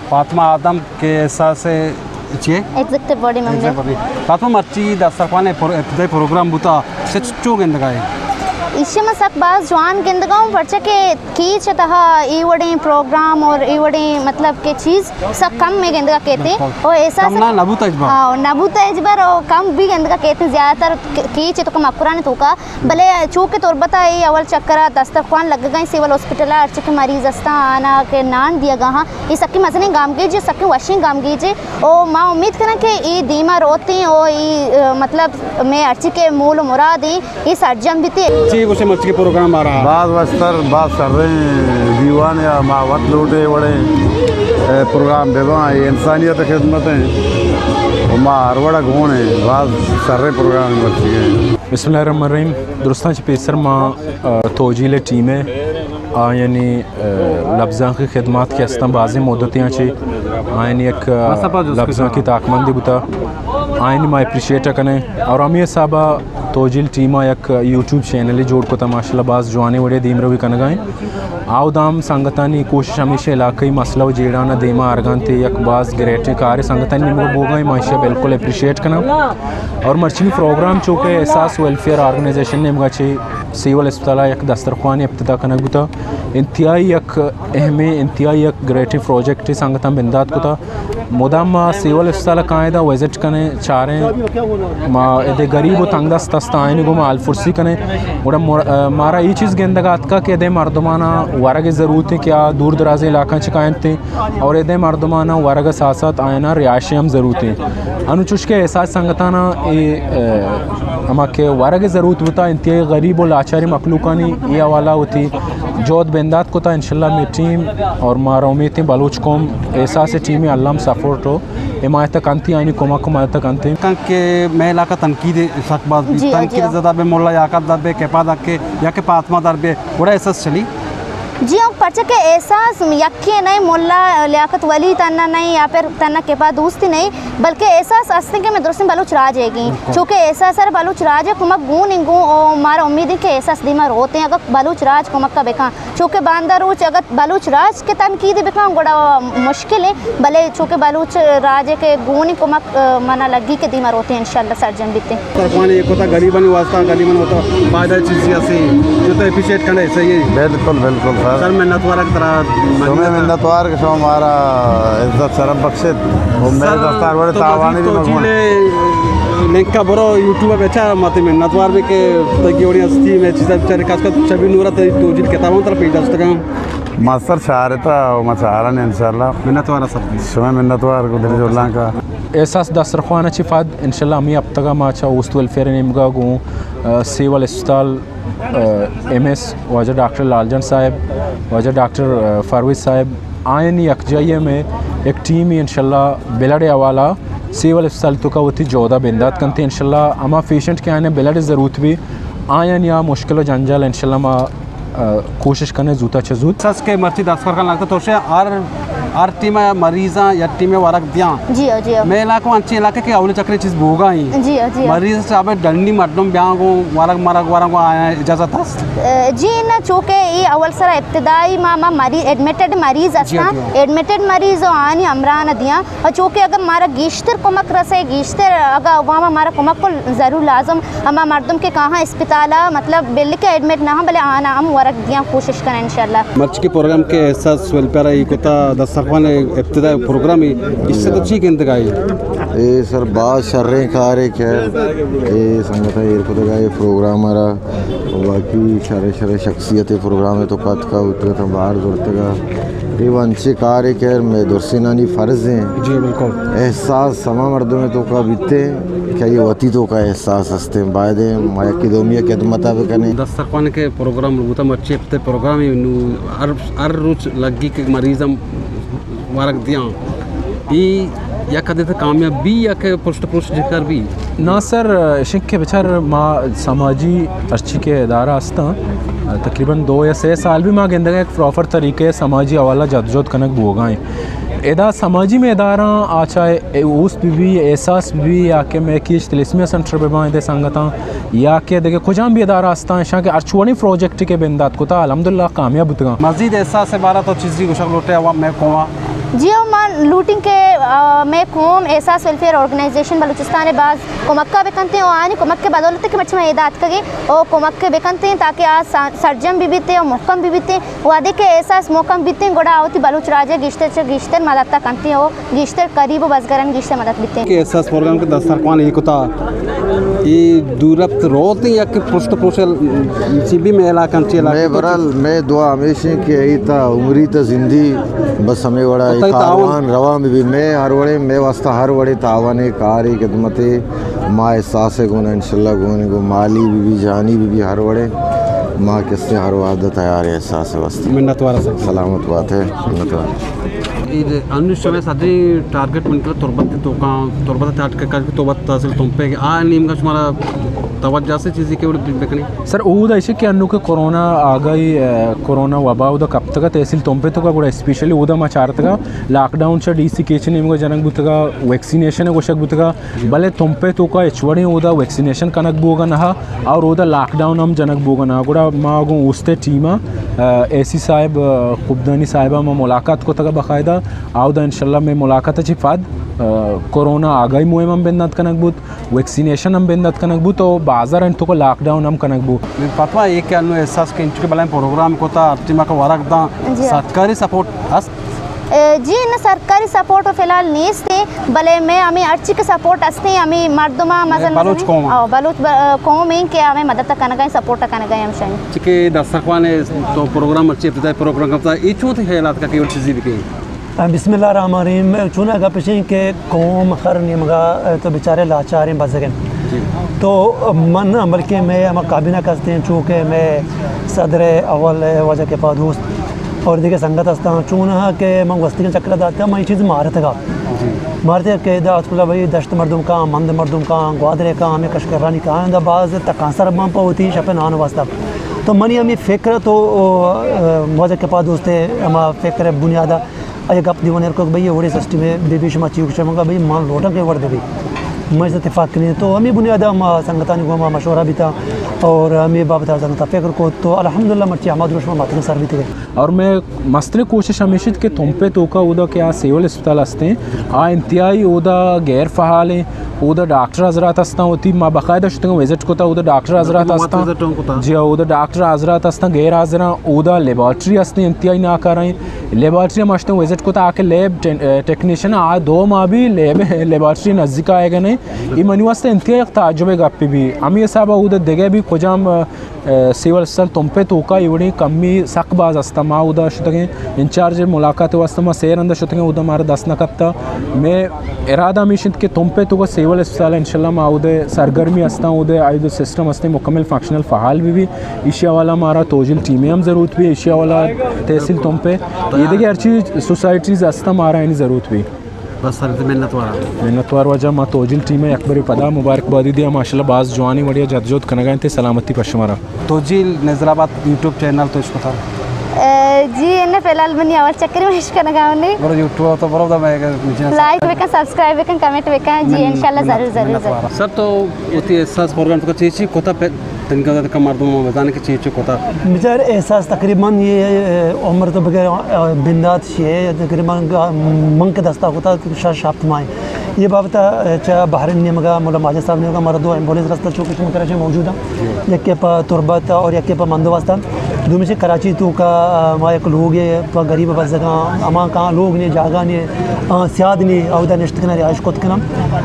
فاطمہ آدم کہ احساس چی؟ ایگزیکٹو باڈی ممبر۔ ایگزیکٹو باڈی۔ فاطمہ، مرچی دسترخوان پر-، ابتدائی پروگرام بوتا، چہ چو گندگا ئے؟ ایشی ما سک باز جوان گندگا اوں، پرچہ کہ کیچ ءِ تہا اے وڑیں پروگرام اور اے وڑیں مطلب کہ چیز سک کم میں گندگا کیتے۔ بالکل۔ اور احساس کم نہ، نہ بوتا ہچبر۔ ہاں، نہ بوتا ہچبر اور کم بھی گندگا کیتے، زیادہ تر کیچ ءِ توکا مکران ءِ توکا۔ بلے چو کہ تربت ءَ اے اول چکر ءَ دسترخوان لگگا ایں سول ہاسپٹل ءَ، ہرچی کہ مریض استاں آناں کہ نان دیگا ہاں، اے سکیں مزنیں گامگیجے، سکیں وشیں گامگیجے۔ او ما امید کناں کہ اے دیما روتیں او اے، ا، مطلب مئے ہرچی کہ مول و مراد ایں اے سرجم بیتے۔ چی گوشے مرچی کہ پروگرام آ رہا؟ باز وشتر، باز شریں دیوان یا ما وت لوٹے وڑیں، ا، پروگرام بباں، اے انسانیت خدمت ایں و ما ہر وڑا گون ایں، باز شریں پروگرام مرچی ایں۔ بسم اللہ الرحمن الرحیم۔ درستاں چہ پیسر ما، ا، توجیل ٹیم ءَ آیانی، ا، لبزانکی خدمات کہ استاں بازیں مدتیاں چہ آیانی یک، ا، لبزانکی تاکمندے بوتا، آیانی ما اپریشیٹ کنیں اور ہمے حسابا توجیل ٹیم ءَ یک یوٹیوب چینلے جوڑ کتا، ماشاءاللہ باز جوانیں وڑے دیمروی کنگا ایں۔ آ و دام سنگتانی کوشش ہمیشہ علاقائی مسئلہ و جیڑہاں دیما آرگا انت، یک باز گریٹیں کارے سنگتانی نیمگا بوگا ایں، ما ایشی ءَ بالکل اپریشیٹ کناں۔ اور مرچی پروگرام چو کہ احساس ویلفیئر آرگنائزیشن نیمگا چہ سیول اسپتال ءَ یک دسترخوانے ابتدا کنگ بوتا، انتہائی یک اہمیں، انتہائی یک گریٹیں پروجیکٹے سنگتاں بندات کتا۔ مدام ما سیول اسپتال ءَ کائیں دا وزٹ کنیں، چاریں، ما ادے غریب و تنگ دست است آیانی گوما حال پرسی کنیں۔ گڑا مر-، ا، مارا اے چیز گندگا اتکا کہ ادے مردمانا ورگ ضرورت ایں کہ آ دور درازیں علاقاں چہ کاینت اور ادے مردمانا ورگ ساتھ ساتھ آیانا رہائشی ہم ضرورت ایں۔ انو چوش کہ احساس سنگتانا اے، ا، ہما کہ ورگ ضرورت بوتا، انتہائی غریب و لاچاریں مخلوقانی اے حوالہ وتی جہد بندات کتا، انشاءاللہ مئے ٹیم اور مارا امیت ایں بلوچ قوم احساس ٹیم ءِ الم سپورٹ و حمایت کنتی، آیانی کمک و مدد کنتی۔ کن کہ مئے علاقہ تنقید سک باز بیت، جی، تنقید جی۔ زدہ بے، ملا یاکت در بے، کپا در بے، یا کہ فاطمہ در بے، گڑا احساس چلی؟ جی ہاں، پرچہ کہ احساس یکے نئے، ملا لیاقت ولی تنہا نئے یا پھر تنہا کپا دوستی نئے، بلکہ احساس استیں کہ مئے درستیں بلوچ راج ءِ گیں۔ بالکل۔ چونکہ احساس ءَ بلوچ راج ءِ کمک گون انگو، او مارا امید ایں کہ احساس دیما روتیں، اگر بلوچ راج کمک ءَ بکن۔ چونکہ باندا روچ اگاں بلوچ راج کہ تنقید بکن گڑا مشکل ایں، بلے چونکہ بلوچ راج کہ گونی کمک، ا، منا لگی کہ دیما روتیں انشاءاللہ سرجم بیتیں۔ سر کوانی ایک ہوتا غریبانی واسطہ، غریبانی ہوتا فائدہ چیزی ہستی، جو تو اپریشیٹ کرنے صحیح ہے۔ بالکل، بالکل سر۔ سر منتوار ترا، شمے منتوار کہ شما مارا عزت شرف بخشت۔ و مئے سر، دستار وڑے تو تاوانی مزید بھی مگون۔ توجیل لنک ءَ برو یوٹیوب ءَ بچار، ما تئی منتوار بیں کہ تئی گیوڑی ہستی، مئے چیزا بچارے، خاص کر شبیر نورا تئی توجیل کتاباں ترا پیش داشتگاں۔ ماسٹر چارتا و ما چارن انشاءاللہ۔ منتوار سر۔ شما منتوار گو دل جولان کا۔ احساس دسترخوان چی فد انشاءاللہ ہمیں ہفتگا ما چا اوست ویلفیئر نیمگا گوں، ا، سیول اسپتال، ا، ایم ایس، واجہ ڈاکٹر لال جان صاحب، واجہ ڈاکٹر، ا، فروز صاحب، آیانی یکجائی ءَ مئے یک ٹیمے انشاءاللہ بلڈ ءِ حوالہ سیول اسپتال توکا وتی جہد ءَ بندات کنت۔ انشاءاللہ ہما پیشنٹ کہ آیاں بلڈ ءِ ضرورت بی، آیانی آ مشکل و جنجال انشاءاللہ ما، ا، کوشش کنیں زوتا چہ زوت۔ سس کہ مرچی دسترخوان لگتا تو شے ہر، ہر ٹیم ءَ مریضاں یا ٹیم ءَ ورگ دیاں۔ جی ہاں، جی ہاں۔ مئے علاقہ انچیں علاقہ کہ اولی چکرے چیز بوگا ایں۔ جی ہاں، جی ہاں۔ مریض صاحب ڈنی مردم بیاں گو ورگ مرگ ورگ آیاں اجازت ہست؟ ا، جی نہ، چونکہ اے اول سرا ابتدائی ما، ما مری-، ایڈمیٹڈ مریض جی، ہستاں، جی۔ ایڈمیٹڈ مریض و آنی ہمراہ نہ دیاں۔ و چونکہ اگر مارا گیشتر کمک رسے، گیشتر اگر عوام مارا کمک کو ضرور لازم، ہما مردم کہ کہاں اسپتالا، مطلب، بلکہ ایڈمیٹ نہ ہاں، بلے آنا ہم ورگ دیاں کوشش کنیں انشاءاللہ۔ مرچی کہ پروگرام کہ احساس ویلفیئر ءَ کتا دسترخوان ابتدائی پروگرام ءَ، اس سے تو چی گندگا ئے؟ اے سر باز شریں کارے کہ اے سنگت ایر کتگا اے پروگرام را، و باقی شریں شریں شخصیت پروگرام توکا اتکا اتکا باہر زرتگا۔ اے و انچیں کارے کہ مئے درسینانی فرض ایں۔ جی بالکل۔ احساس ہما مردم توکا بیتے کہ اے وتی توکا احساس ہستیں، باید ایں ما یکی دومی خدمتا بکنیں۔ دسترخوان کہ پروگرام بوتا، مرچی ہفتے پروگرام نو ہر، ہر روچ لگی کہ مریض ہم ورگ دیاں۔ اے یک حدے تک کامیاب بی یا کہ پشت پشت جکر بی؟ نا سر، اشک کہ بچار ما سماجی ہرچی کہ ادارہ ہستاں، تقریباً دو یا سے سال بی ما گندگا یک پراپر طریقے سماجی حوالہ جدوجہد کنگ بوگا ایں۔ ادا سماجی مئے اداراں آ چاہے اوست بہ بی، احساس بہ بی، یا کہ مئے کیچ تھیلیسیمیا سنٹر بہ باں ادے سنگتاں، یا کہ دگہ کجام بھی ادارہ ہستاں، اشاں کہ ہرچ وڑیں پروجیکٹ کہ بندات کتا الحمدللہ کامیاب بوتگاں۔ مزید احساس ءِ بارہ تو چیزی گوشگ لوٹے عوام مئے قوم ءَ؟ جی، او من لوٹیں کہ، آ، مئے قوم احساس ویلفیئر آرگنائزیشن بلوچستان ءَ باز کمک ءَ بکنتیں و آنی کمک ءِ بدولت کہ مرچی ما ادا اتکگیں او کمک ءَ بکنتیں تاکہ آ سا-، سرجم بہ بیتیں و محکم بہ بیتیں۔ وہدے کہ احساس محکم بیتیں گڑا آ وتی بلوچ راج ءَ گیشتر چہ گیشتر مدد ءَ کنتیں و گیشتر قریب و بزگران گیشتر مدد بیتیں۔ کہ احساس پروگرام کہ دسترخوان ای کتا، ای دور رفت روت یا کہ پشت پوش چی بھی مئے علاقہ چی علاقہ مئے برال مئے دعا ہمیش ہیں کہ ای تا عمری تا زندی بس ہمیں وڑا ای کاروان روان بھی مئے ہر وڑے مئے واسطہ ہر وڑے تعاون کاری خدمت ما احساس گونا انشاءاللہ گونے گو مالی بھی بھی جانی بھی بھی ہر وڑے ما کسے ہر وعدہ تیار ہے احساس واسطہ۔ منت وارا سر۔ سلامت بات ہے۔ منت وارا۔ اے انو شمئے صدری ٹارگٹ من کلا تربت توکاں، تربت ٹارگٹ کر کے تربت تحصیل تمپے کہ آ نیمگا شمارا توجہ سے چیزی کہ بکنی؟ سر، اودا ایشی کہ انو کہ کرونا آگاہی، اے، کرونا وبا اودا کپتگا تحصیل تمپے توکا گڑا اسپیشلی اودا ما چارتگا لاک ڈاؤن چا ڈی سی کیچ نیمگا جنگ بوتگا، ویکسینیشن گوشگ بوتگا، بلے تمپے توکا ہچ وڑیں اودا ویکسینیشن کنگ بوگا نہ اور اودا لاک ڈاؤن ہم جنگ بوگا نہ۔ گڑا ما گوں اوستے ٹیم ءَ، اے سی صاحب، آ، قبدانی صاحب ءَ ما ملاقات کتگ باقاعدہ۔ اودا انشاءاللہ مئے ملاقات ءَ چہ پد، آ، کرونا آگاہی مہم ہم بندات کنگ بوت، ویکسینیشن ہم بندات کنگ بوت اور بازار انت توکا لاک ڈاؤن ہم کنگ بوت۔ فاطمہ، یہ کہ انو احساس کہ انچو کہ بلائیں پروگرام کتا، ہر ٹیم ءَ کہ ورگ داں، جی۔ سرکاری سپورٹ ہست؟ اے، جی، نہ سرکاری سپورٹ و فی الحال نیست ایں، بلے مئے ہمیں ہرچی کہ سپورٹ ہستیں، ہمیں مردم ءَ مزن بلوچ مزن قوم۔ او، بلوچ ب-، قوم ایں کہ ہمیں مدد کنگا ایں، سپورٹ کنگا ایں ہمشانی۔ چونکہ دسترخوان تو پروگرام مرچی ابتدائی پروگرام کتا، اے چوت خیالات کا کیول چیزی بکیں؟ بسم اللہ الرحمن الرحیم۔ چون اگا پشیں کہ قوم ہر نیمگا تو بیچارے لاچاریں بزگیں۔ جی۔ تو من بلکہ مئے ہما کابینہ کستیں، چونکہ مئے صدر اول واجہ کپا دوست اور دیگہ سنگت ہستاں، چونہا کہ من گوستگیں چکر داتگا، من یہ چیز مارتگا۔ جی۔ مارتگا کہ دا اتکلا بھئی دشت مردم کاں، مند مردم کاں، گوادرے کاں، ہمیں کشکرانی کاں، دا باز تکانسر من پہ وتی شپ نان واسطہ۔ تو منی ہمیں فکر تو، او، واجہ کپا دوستے ہما فکر بنیادہ آئی گپ دیوان ایر کو کہ بھئی یہ وڑے سسٹم ہے، بے بے شما چیو شما بھئی مان لوٹا کے وڑ دے بھئی۔ میں سے اتفاق کنی تو ہمیں بنیادہ ما سنگتانی گوما مشورہ بیتا اور ہمیں بابت سنگتا فکر کو تو الحمدللہ مرچی ہما دروش ما ماتن سر بیتے۔ اور میں مستریں کوشش ہمیش ات کہ تمپے توکا اودا کہ آ سیول اسپتال ہستیں، آ انتہائی اودا غیر فعال ہیں، اودا ڈاکٹر حضرات ہستاں، وتی ما باقاعدہ شتگاں وزٹ کتا، اودا ڈاکٹر حضرات ہستاں۔ جی، اودا ڈاکٹر حضرات ہستاں، غیر حاضراں، اودا لیبارٹری ہستیں، انتہائی ناکارہ ہیں۔ لیبارٹری ہم اشتگاں وزٹ کتا، آ کہ لیب ٹے-، ٹیکنیشن آ دو ماہ بھی لیب، لیبارٹری نزدیک آئے گا نہیں۔ یہ منی واسطے انتہائی ایک تعجب گپی بھی۔ ہمیں حساب اودا دگہ بھی کجام، اے، سیول اسپتال تمپے توکا ایوڑیں کمی سک باز ہستا۔ ما اودا شتگیں انچارج ملاقات واسطہ ما سیر اندر شتگیں، اودا مارا دست نہ کپتا۔ میں ارادہ ہمیش انت کہ تمپے توکا سیول اسپتال انشاءاللہ ما اودے سرگرمی ہستاں، اودے آئی دو سسٹم ہستیں مکمل فنکشنل فعال بھی بھی۔ ایشی حوالہ مارا توجیل ٹیمیں ہم ضرورت بھی، ایشی حوالہ تحصیل تمپے یہ دیگہ ہر چیز سوسائٹیز ہستاں مارا اینی ضرورت بھی۔ بس سر، منت وارا۔ منت وار واجہ، ما توجیل ٹیم ء یک برے پدا مبارکبادی دیاں، ماشاءاللہ باز جوانیں وڑے ء جدوجہد کنگ ء انت، سلامتی پہ شمارا۔ توجیل نظر آباد یوٹیوب چینل تو اشکتگ؟ اے، جی، انہیں فی الحال منی اول چکر میں اشکنگا ہوں۔ برو یوٹیوب تو برو دا میں لائک بکن، سبسکرائب بکن، کمنٹ بکن۔ جی، انشاءاللہ ضرور، ضرور، ضرور۔ سر تو وتی احساس پروگرام تو چی چی کتا پہ تنگہ دات کہ مردم بزانے کہ چی چی کتا؟ بچار احساس تقریباً یہ عمر تو بغیر بندات شے تقریباً من کے دستا کتا شش ہفت ماہ۔ یہ بابت چا بحرین نیمگا مولا ماجد صاحب نیمگا مردو ایمبولینس رستا چونکہ شما کراچی موجود ہیں، یکے پہ تربت اور یکے پہ مندو واسطہ۔ دومی سے کراچی تو کا ما یک لوگ ہے پہ غریب بزگاں، اما کہاں لوگ نے، جاگہ نے، آ، سیاد نے، اودا نشت کنا، رہائش کت کنا۔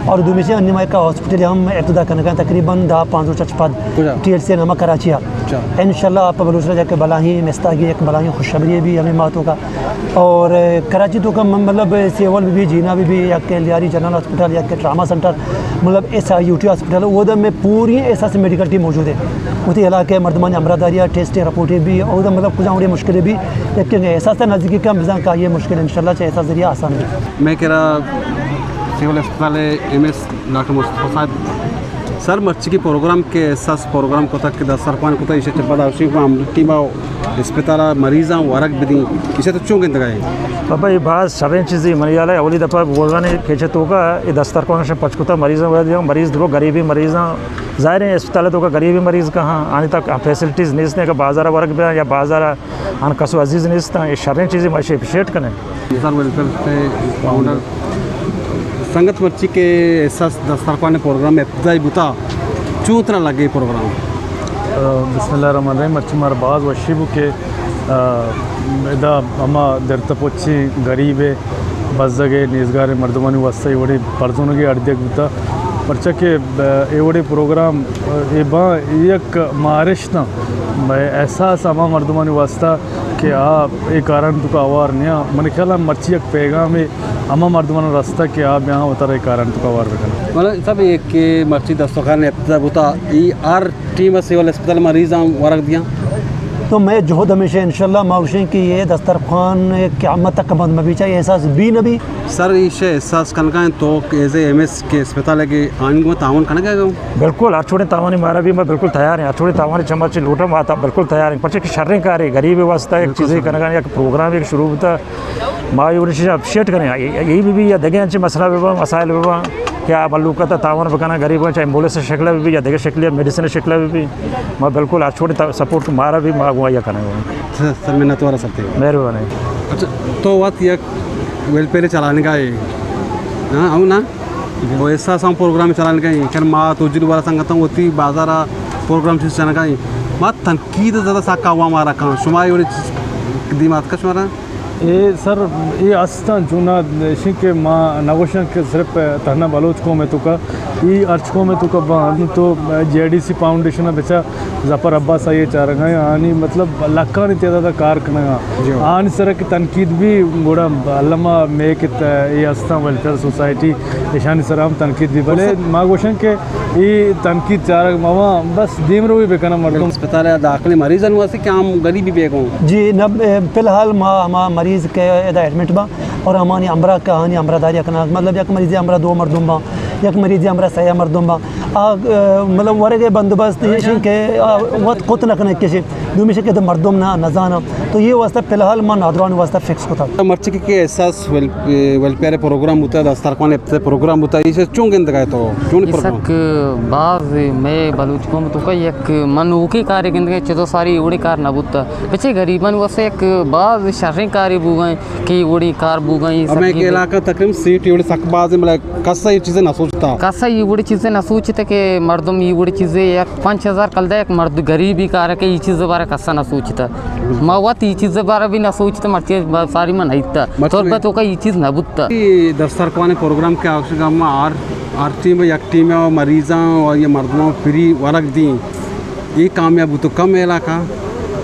اور دومی سے انی ما یک ہاسپٹل ہم ابتدا کنگا تقریباً دہ پانزدہ روچ پد۔ کجا؟ ٹی ایل سی ہم کراچی ہے۔ اچھا۔ انشاءاللہ آپ بلوچ راج یک بلاہیں مستاگی، یک بلاہیں خوشخبری بھی ہمیں ماتوں کا۔ اور کراچی تو کا مطلب سیول بھی، جینا بھی، بھی یک لیاری جنرل ہاسپٹل، یک ٹراما سینٹر، مطلب ایس آئی یو ٹی ہاسپٹل، وہ دا میں پوری ایس ایس میڈیکل ٹیم موجود ہے۔ وتی علاقے مردمانی ہمراہ داری، ٹیسٹ رپورٹ بھی، اور مطلب کجا اڑے مشکل بھی، یک احساس نزدیکی کم بزن کا یہ مشکل انشاءاللہ چاہے ایسا ذریعہ آسان ہے۔ میں کرا سول اسپتال ایم ایس ڈاکٹر مصطفی صاحب سر، مرچی کہ پروگرام کہ احساس پروگرام کتگ کہ دسترخوان کتگ، ایشی چہ پدا اوشی کہ ہم ٹیم ءَ اسپتال ءَ مریضاں ورگ بدیں، ایشی تو چون گندگ ءَ ئے؟ بابا، اے باز شریں چیزے، منی ہیال ءَ اولی دفعہ بوگانے کیچ ءِ توکا اے دسترخوان شہ پچ کتگ، مریضاں ورگ دیاں، مریض درو غریبیں مریضاں، ظاہر ہے اسپتال ءِ توکا غریبیں مریض کہاں، آنی تک فیسلٹیز نیست کہ بازار ءَ ورگ بیاں یا بازار ءَ آن کسو عزیز نیست، اے شریں چیزے، ما ایشی اپریشیٹ کنیں۔ انسان ویلفیئر ءِ فاؤنڈر۔ سنگت، مرچی کہ احساس دسترخوان پروگرام ابتدائی بوتا، چون ترا لگے پروگرام؟ آ، بسم اللہ الرحمن الرحیم۔ مرچی مارا باز وشی بو کہ، آ، ادا ہما درتہ پچیں غریب ءِ بزگ ءِ نیزگاریں مردمانی واسطہ اے وڑیں پرزونگے اڈ دیگ بوتا، پرچا کہ، آ، اے وڑیں پروگرام، آ، اے باں یک مارشتاں، مئے احساس ہما مردمانی واسطہ کہ آ اے کارانی توکا ہوار نیاں۔ منی خیال ءَ مرچی یک پیغامے ہما مردماناں رستہ کہ آ بیاں وتارا اے کارانی توکا ہوار بکناں۔ مطلب سب اے کہ مرچی دسترخوان ابتدا بوتا، اے ہر ٹیم ءَ سول اسپتال مریضاں ورگ دیاں۔ تو مئے جہد ہمیشہ انشاءاللہ ما گوشیں کہ اے دسترخوان قیامت تک بند مہ بی، چاہے احساس بی نہ بی۔ سر، ایشی احساس کنگا انت تو ایز اے ایم ایس کہ اسپتال ءَ کہ آنی گوں تعاون کنگ ءَ گوں؟ بالکل، ہر چوڑیں تعاونے مارا بی، ما بالکل تیار ایں۔ ہر چوڑیں تعاونے چہ مرچی لوٹاں، ما تا بالکل تیار ایں۔ پرچہ کہ شریں کارے، غریب ءِ واسطہ یک بالکل چیزے سر۔ کنگا، یک پروگرامے شروع بوتا، ما اے وڑیں چیزاں اپریشیٹ کنیں۔ اے، اے بی بی یا دگہ انچیں مسئلہ بی باں، مسائل بی باں کہ آ مخلوق ءَ تعاون بکناں، غریب ءَ چاہے ایمبولینس ءِ شکل ءَ بی یا دگہ شکل ءَ، میڈیسن ءِ شکل ءَ بی، ما بالکل ہر چوڑیں تا-، سپورٹ مارا بی، ما گوں آئی ءَ کنیں۔ سر، سر، منت وار سر تئی۔ مہربانی۔ اچھا، تو وت یک ویلفیئر چلانگا ئے۔ ہاں، ہو نا؟ او احساس ہم پروگرام چلانگا ئے۔ کر ما تو جن والا سنگتاں وتی بازار ءَ پروگرام چیز چلانگا ئے۔ ما تنقید زیادہ سکا عوام آرا کن۔ شما اے وڑیں چیز دیما اتکا شمارا؟ اے سر، اے استاں چونا، اشی کہ ما نگوشاں کہ صرف تہنا بلوچ قوم ءِ توکا، اے ہرچ قوم ءِ توکا باں۔ تو جے ڈی سی فاؤنڈیشن ءَ بچا ظفر عباس آئی ءَ چارگا ایں، آنی مطلب لکھانی تعداد ءَ کار کنگا۔ جی ہاں۔ آنی سرا کہ تنقید بی گڑا الما میک ات، اے استاں ویلفیئر سوسائٹی، اشانی سرا ہم تنقید بی۔ بلے ما گوشاں کہ اے تنقید چارگ مواں، بس دیمروی بکناں مردم۔ اسپتال ءَ داخل مریضاں واسطے کہ عام غریبی بیگوں۔ جی، نہ، فی الحال ما ہما مریض کہ ادا ایڈمٹ باں اور ہمانی ہمراہ کہ آنی ہمراہ داری کناں، مطلب یک مریض ہمراہ دو مردم باں، یک مریض ہمراہ سہ مردم باں۔ آ، آ، مطلب ورگ ءِ بندوبست ایش انت کہ، آ، وت کت نہ کنیں کسی، دومی کہ مردم نہ، نہ زاناں۔ تو اے واسطہ فی الحال ما نادران واسطہ فکس کتا۔ مرچی کہ احساس ویل-، ویلفیئر پروگرام بوتا، دسترخوان ابتدائی پروگرام بوتا، ایشی چون گندگا ئے تو؟ چون پروگرام؟ ایشی کہ باز مئے بلوچ قوم توکا یک منوکی کارے گندگا ئے، چدو ساری اے وڑیں کار نہ بوتا۔ بچے غریبانی واسطہ یک باز شریں کارے بوگا ایں کہ اے وڑیں کار بوگا ایں، ہمے سکی کہ علاقہ تقریباً سیٹ اے وڑیں سک باز ایں، مطلب کسا اے چیزے نہ سوچتا۔ کسا اے وڑیں چیزے نہ سوچتا کہ مردم اے وڑیں چیزے یک پنچ ہزار کلدار یک مرد غریبی کار کہ اے چیز بارا کسا نہ سوچتا۔ ما وت اے چیز بارا بھی نہ سوچتا، مرچی ساری من ہیتا۔ مرچی تربت توکا اے چیز نہ بوتا۔ اے دسترخوان پروگرام کہ آخر ما ہر، ہر ٹیم یک ٹیم ءَ مریضاں و یا مردماں فری ورگ دیں۔ اے کامیاب بوتو کم علاقہ؟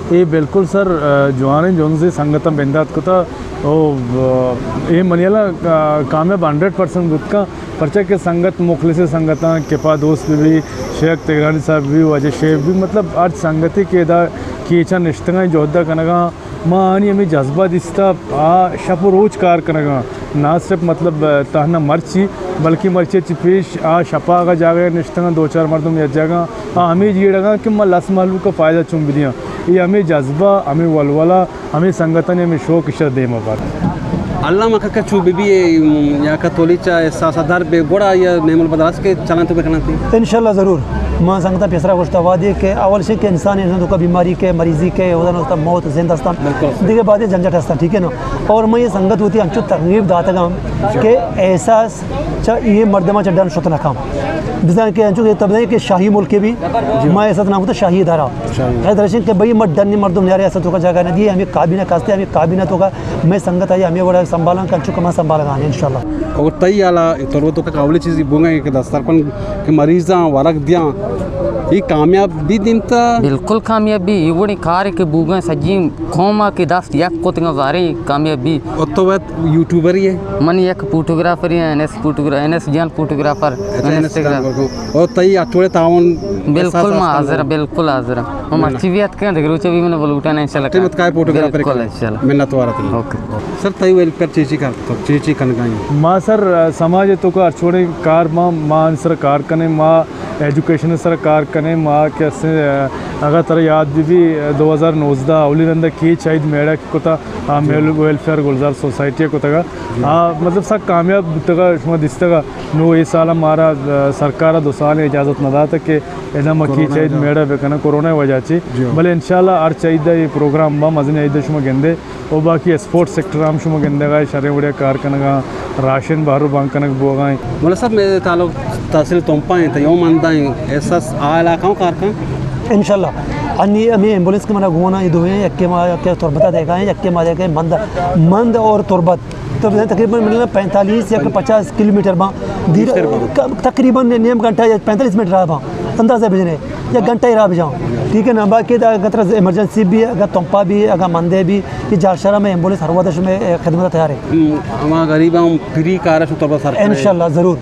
اے بالکل سر، آ، جوانیں جنزے سنگتاں بندات کتا۔ او، آ، اے منی ہیالا، آ، کامیاب ہنڈریڈ پرسنٹ بوت کن، پرچا کہ سنگت مخلص سنگتاں، کپا دوست بہ بی، شیخ تگرانی صاحب بہ بی، واجہ شیخ بہ بی، مطلب ہر سنگتے کہ ادا کیچاں نشتگاں، جہد ءَ کنگاں، ما آنی ہمے جذبہ دیستا، آ شپ و روچ کار کنگاں، نہ صرف مطلب تہنا مرچی، بلکہ مرچی چہ پیش آ شپا اگاں جاگہ نشتگاں، دو چار مردم یک جاگہ، آ ہمے جیڑگاں کہ ما لس مہلوک ءَ فائدہ چون بدیاں۔ اے ہمے جذبہ، ہمے ولولہ، ہمے سنگتانی ہمے شوق ایشرا دیما بات۔ اللہ مکا کہ چو بہ بی، یا کہ تولی چا احساس در بے گڑا یا نعم البدر است کہ چلان تو بکنن تی۔ انشاءاللہ ضرور۔ ما سنگتاں پیسرا گوشتا وادی کہ اول شے کہ انسان، انسان توکا بیماری کہ مریضی کہ اودا نوتا موت زند ہستاں۔ بالکل۔ دیگہ بعد جنجٹ ہستاں، ٹھیک ہے نا؟ اور میں یہ سنگت ہوتی انچو ترغیب داتگاں کہ احساس چا یہ مردماں چا ڈن شت نہ کام۔ بزاں کہ انچو کہ تب کہ شاہی ملک بھی، ما احساس نام ہوتا شاہی ادارہ۔ شاہی۔ اے درشن کہ بھئی ما ڈن مردم نیارے، احساس توکا جگہ نہ دیے، ہمیں کابینہ کاستے، ہمیں کابینہ توکا میں سنگت آئی ہمیں وڑا سنبھالاں، کنچو کما سنبھالگا انشاءاللہ۔ اور تئی حالا تربت توکا اولی چیزی بونگا کہ دسترخوان کہ مریضاں ورگ دیاں، یہ کامیاب بی دیمتا؟ بالکل کامیاب بی، یہ وڑی کار کہ بوگا سجی قوما کہ دست یک کتگا زارے کامیاب بی۔ اور تو وت یوٹیوبر ہی ہے؟ من یک فوٹوگرافر ہی، این ایس فوٹوگرا-، این ایس جان فوٹوگرافر، اچھا، این ایس انسٹاگرام۔ جان کو۔ اور تئی اچوڑے تعاون بالکل احساس ما است حاضر، بالکل حاضر۔ ما مرچی بھی اتکیں، دگہ روچے بھی من بلوٹاں انشاءاللہ۔ ٹیم اتکائے فوٹوگرافر بالکل، انشاءاللہ۔ منت وار اتکیں۔ اوکے۔ سر، تئی ویلفیئر چی چی کار تو، چی چی کنگائیں؟ ما سر، سماج توکا ہر چوڑیں کار ما، ما ان سر کار کنیں، ما ایجوکیشن سر کار کنیں، ما کہ اسے، اگر ترا یاد بھی بھی، دو ہزار نوزدہ اولی رندا کیچ عید میڑا کتا، آ، جی۔ میل-، ویلفیئر گلزار سوسائٹی کتگا۔ جی۔ آ، مطلب سک کامیاب بوتگا، شما دیستگا۔ نو اے سال مارا، آ، سرکار دو سال اجازت نہ داتا کہ ادا ما کیچ عید میڑا بکناں کرونا وجہ چی۔ جی۔ بلے انشاءاللہ ہر چہ عید اے پروگرام با مزن عید شما گندے۔ او باقی اسپورٹس سیکٹر ہم شما گندگا، شریں وڑیا کار کنگا، راشن بہر و بانگ کنگ بوگا۔ ملا صاحب، میرے تعلق تحصیل تمپا ہیں، تو یوم آندہ ہیں، احساس آ علاقہ ہوں کار کن؟ انشاءاللہ۔ انی ہمیں ایمبولینس کے منا گونا یہ دو ہیں، یک کے ما، یک کے تربتا دیکھا ہے، یک کے ما دیکھا ہے، مند، مند اور تربت۔ تو تقریباً ملنا پینتالیس یا پچاس کلومیٹر با۔ دیر، تقریباً نیم گھنٹہ یا پینتالیس منٹ راہ با۔ اندازہ بجنے۔ یک گھنٹہ ہی راہ بجاؤں۔ ٹھیک ہے نا، باقی دا اگر ترا ایمرجنسی بھی، اگر تمپا بھی، اگر مندے بھی، کہ جار شہر میں ایمبولینس ہر وقت میں خدمت تیار ہے۔ ہم، ہما غریب ہم فری کار ہے، شو تربت سر کرے۔ انشاءاللہ، ضرور۔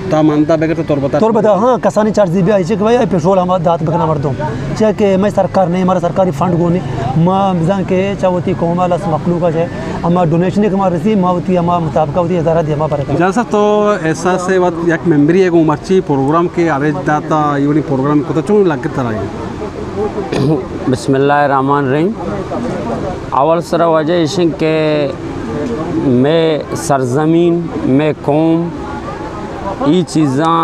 تا مندہ بگر تو تربتا۔ تربتا، ہاں، کسانی چارج دی بھی آئی چھ کہ بھائی، اے پیٹرول ہما دات بکنا مردم۔ چہ کہ میں سرکار نہیں، ہمارا سرکاری فنڈ کو نہیں۔ ما بزن کہ چاہ وتی قوم لس مخلوق ہے، ہما ڈونیشن کہ ما رسی، ما وتی ہما مطابقہ وتی ادارہ دی ہما برکت۔ جان صاحب، تو احساس ہے وقت یک ممبری ہے گو مرچی پروگرام کے آویز داتا، یہ والی پروگرام کو تو چون لگ کر آئی؟ بسم اللہ الرحمن الرحیم۔ اول سرا وجہ ایشن کہ میں سرزمین، میں قوم، ای چیزاں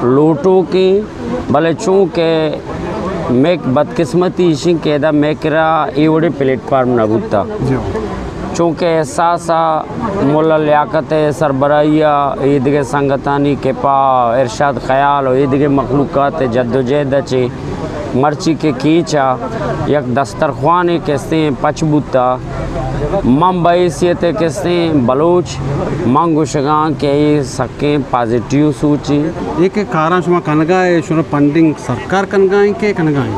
لوٹوکیں، بلے چونکہ میک بدقسمتی ایشیں کہ ادا میکرا اے وڑیں پلیٹ فارم نہ بوتا۔ جی۔ چونکہ احساس ء ملا لیاقت ء سربراہی ء اے دگہ سنگتانی کپا ارشاد خیال و اے دگہ مخلوقات ء جدوجہد ء چہ مرچی کہ کیچ ء یک دسترخوانے کستیں پچ بوتا، من بہ حیثیت کستیں بلوچ من گوشگاں کہ اے سکیں پازیٹیو سوچے۔ اے کہ کاراں شما کنگا اے، شما فنڈنگ سرکار کنگا ایں کہ کنگا ایں؟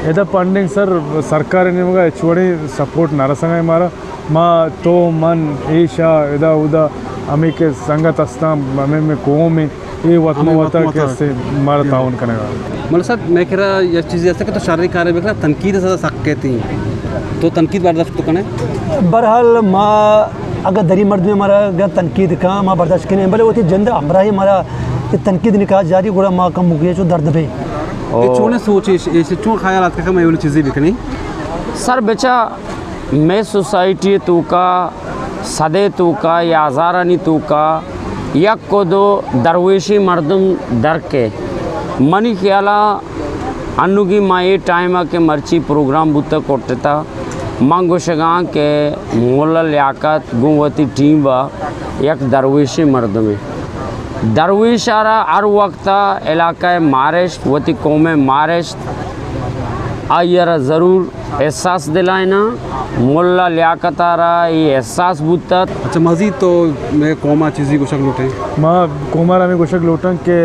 ادا فنڈنگ سر، سرکار نیمگا ہچ وڑیں سپورٹ نہ رسگا ایں مارا۔ ما تو من ایشا ادا اودا ہمیں کہ سنگت ہستاں، ہمیں میں قوم ایں، اے وت ما ہمیں وت وتا ما کہ وتا۔ ہستیں مارا تعاون کنگا۔ ملا صاحب، میں کرا یک چیزے ہست کہ تو شریں کارے بکنا، تنقید زیادہ سک کہتی۔ تو تنقید برداشت تو کنے؟ بہرحال ما اگر دری مردمے مارا اگر تنقید کاں، ما برداشت کنیں، بلے وتی جند ہمراہی مارا کہ تنقید نکاح جاری گڑا ما کم مکیے چو درد بے۔ او۔ اے چونے سوچ ایش، ایش چون خیالات کہ میں اے والی چیزیں بکنی؟ سر بچا، میں سوسائٹی توکا، صدے توکا یا ہزارانی توکا یک و دو درویشی مردم درکے۔ منی خیالا انوگی ما اے ٹائم ء کہ مرچی پروگرام بوتگ کٹتا، من گوشگاں کہ ملا لیاقت گوں وتی ٹیم ء یک درویشیں مردمے۔ درویش ء را ہر وقت ء علاقہ ء مارشت، وتی قوم ء مارشت، آئی ء را ضرور احساس دلائیناں۔ ملا لیاقت ء را اے احساس بوتت۔ اچھا، مزید تو مئے قوم ء چیزی گوشگ لوٹیں؟ ما قوم ء را ہمے گوشگ لوٹاں کہ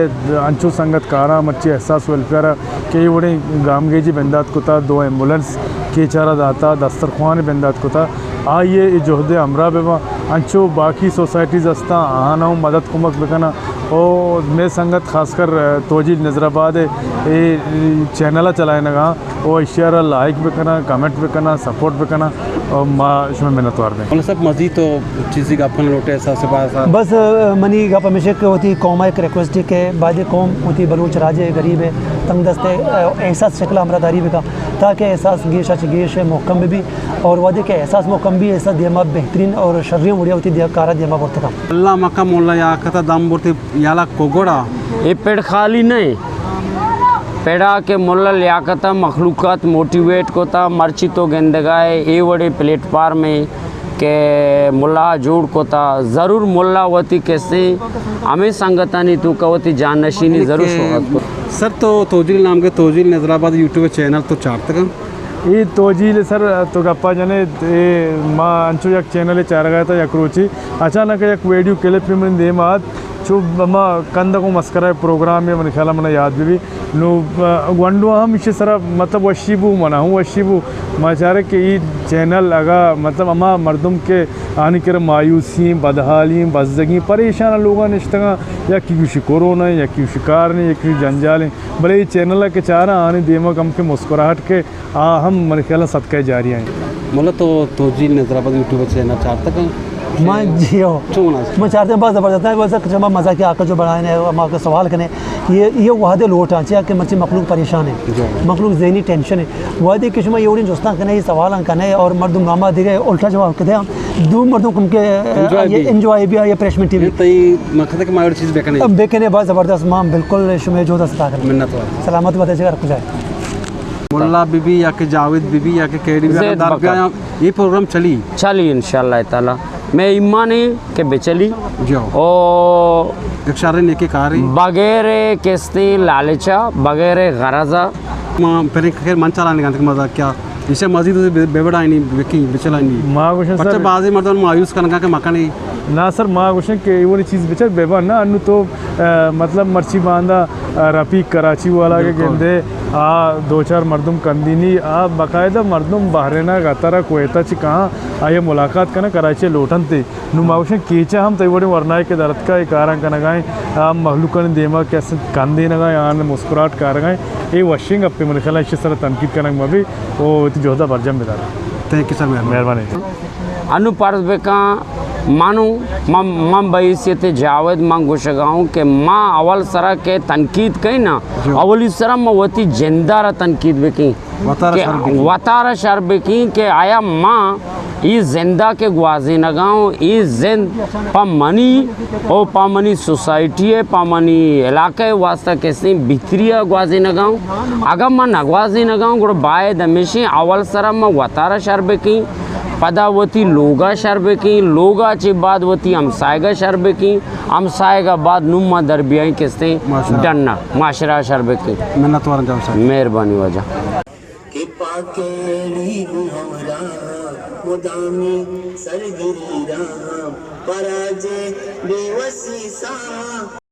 انچو سنگت کاراں مرچی احساس ویلفیئر ء کہ اے وڑیں گامگیجی بندات کتا، دو ایمبولینس کیچ ء را داتا، دسترخوان بندات کتا، آئی ء اے جہد ء ہمراہ بہ باں۔ انچو باقی سوسائٹیز ہستاں، آہاں ہم مدد کمک بکناں۔ او مئے سنگت خاص کر توجیل نظر آباد ء اے چینل ء چلائینگاں، او ایشی ء را لائک بکناں، کمنٹ بکناں، سپورٹ بکناں، او ما شمئے منتوار بیں۔ ملا صاحب، مزید تو چیزی گپ کنگ لوٹے، احساس باز آ۔ بس، آ، منی گپ ہمیش کہ وتی قوم ء یک ریکویسٹ ہے کہ باید قوم وتی بلوچ راج ء غریب ء تنگ دست ء، آ، احساس شکل ء ہمراہ داری بکا تاکہ احساس گیش ء چہ گیش محکم بہ بی اور وہدے کہ احساس محکم بی، احساس دیما بہترین اور شریں وڑیا وتی دیا کارا دیما برتکا۔ اللہ مکہ ملا یا کتا دم برتی یالا کوگڑا۔ اے پڑ خالی نہ ایں۔ پڑا کہ ملا لیاقت ء مخلوقات موٹیویٹ کتا، مرچی تو گندگا ئے اے وڑیں پلیٹ فارم ایں کہ ملا جوڑ کتا، ضرور ملا وتی کسیں ہمیں سنگتانی توکا وتی جان نشینی ضرور شوہاز کت۔ سر تو توجیل نام کے توجیل نظر آباد یوٹیوب چینل تو چارتگا؟ اے توجیل سر تو گپا جنے، اے ما انچو یک چینل چارگا تا یک روچی اچانک یک ویڈیو کلپ من دیما آت، چو ہما کندگ و مسکرا پروگرامے منی خیالا منا یاد بہ بی۔ نو، آ، گونڈو ہم ایشی سرا مطلب وشی بو، منا ہم وشی بو۔ ما چارے کہ ای چینل اگا مطلب ہما مردم کہ آنی کرا مایوسی ایں، بدحالی ایں، بزگی ایں، پریشان لوگا نشتگاں، یکی گوشی کورونا ایں، یکی گوشی کار نیں، یکی گوشی جنجال ایں، بلے ای چینل کہ چاراں آنی دیما کم کہ مسکراہٹ کہ آ ہم منی خیالا صدقہ جاریہ ایں۔ ملا تو توجیل نظر آباد یوٹیوب چینل چارتگ ایں؟ ما جی ہو۔ چون است؟ ما چارتے باز زبردست ایں، بس کہ شما مزاق آکا جو بنائے نے، ہما کہ سوال کنے، یہ، یہ وہدے لوٹاں، چیا کہ مرچی مخلوق پریشان ایں۔ جی۔ مخلوق ذہنی ٹینشن ایں۔ وہدے کہ شما یہ وڑیں جستاں کنے، یہ سوالاں کنے اور مردم ناما دیگے الٹا جواب کدے، دو مردم کم کہ انجوائے یہ بی۔ انجوائے بی، یہ فریش منٹی بی۔ یہ تئی مقصد ہے کہ ما اور چیز بکنے۔ اب بکنے باز زبردست، ما بالکل شما جو دست کنے۔ منت وار۔ سلامت بات جگر کجائے۔ ملا بی بی یا کہ جاوید بی بی یا کہ کیڈی بی بی زید اگر در بکر۔ بیایاں، یہ پروگرام چلی؟ چلی انشاءاللہ تعالی۔ میں ایمان ہے کہ بچلی۔ جو۔ او یک شر نیکی کاری۔ بغیر کستی لالچا، بغیر غرضا۔ ما پھر خیر من چلانی گانتے کہ مزاق کیا۔ اسے مزید بے، بے بڑائنی بکی، بچلانی۔ ما گوشن پچھے سر بازی مردم مایوس کنگا کہ مکنی۔ نا سر، ما گوشن کہ ایوانی چیز بچار بے بان نا، انو تو، آ، مطلب مرچی باندا، آ، رفیق کراچی والا کہ بالکل۔ گندے، آ، دو چار مردم کندینی، آ، باقاعدہ مردم بحرین، قطر، کویتا چی کہاں، آیا ملاقات کنا کراچی لوٹنتے۔ نو ما گوشن کیچا ہم تئی وڑیں ورنائے کہ درتکا اے کاراں کنگائیں، آ، مخلوقانی دیما کہ است کندینگائیں، آن مسکراہٹ کارگائیں۔ اے وشیں گپے من خیال ایشی سر تنقید کنگ مبی، او وتی جہدا برجم بدار۔ تھینک یو سر، مہربانی۔ مہربانی۔ انو پرز بکاں، منو، من، من بحیثیت جاوید من گوشگا اوں کہ ما اول سرا کہ تنقید کئیں نا، جو۔ اولی سرا من وتی جندارا تنقید بکیں۔ وتارا کہ شر بکیں۔ وتارا شر بکیں کہ آیا ما ای زندا کہ گوازینگا اوں، ای زند پہ منی او پہ منی سوسائٹی ء، پہ منی علاقہ ء واسطہ کسیں بہتری ء گوازینگا اوں۔ اگاں ما نہ گوازینگا اوں، گڑا باید ہمیشیں اول سرا ما وتارا شر بکیں، پدا وتی لوگا شر بکیں، لوگا چہ بعد وتی ہمسایگا شر بکیں، ہمسایگا بعد نوں ما در بیائیں کستیں معاشرہ۔ ڈنا معاشرہ شر بکیں۔ منت وارن جاوید صاحب۔ مہربانی واجہ۔ کہ پاکیڑی گوں ہمراہ مدامی سرگری راہ پراجے بے وسی ساہ۔